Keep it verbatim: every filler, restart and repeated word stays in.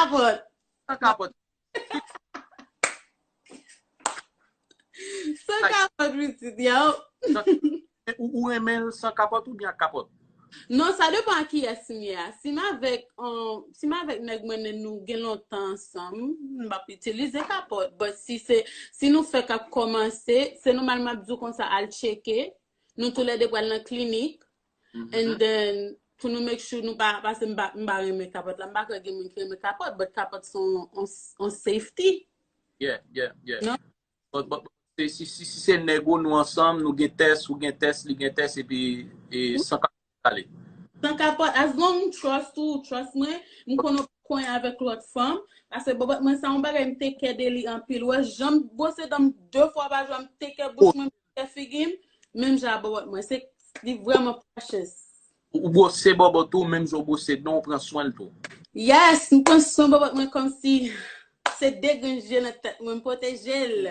kapòt. San kapòt. San kapòt, pitit, yo. Ou, ou renmen l san kapòt oubyen ak kapòt? Non, sa depan a kiyès m ye a. Si m avèk, um, si m avèk nèg mwen, nou gen lontan ansanm, m p ap itilize kapòt. But si se, si nou fèk ap kòmanse, se nòmal m ap di w konsa al tcheke. Nou toulède pral nan klinik. And then, pou nou make sure nou pa, paske m pa, m pa renmen kapòt la. M pa kwè gen moun ki renmen kapòt, but kapòt se yon, yon, yon safety. Yeah, yeah, yeah. Non? But, but, but, se- si, si, si se nèg ou nou ansanm, nou gen tès, ou gen tès, li gen tès, epi e, san kapòt ale. San kapòt, as long m trust ou, trust mwen, m konnen w pa konyen avèk lòt fanm. Paske bòbòt mwen sa yon bagay m te kè de li anpil. Wè, jan m bwose dan m de fwa pa jou, m te kè bouch mwen, m te kè figi m, menm jan a bòbòt mwen. Se, li vrèman precious. Ou bwose bòbòt ou, menm jan w bwose dan w, ou pran swen l tou. Yes, m pran swen bòbòt mwen kòmsi se de grenn je nan tèt mwen, m pwoteje l.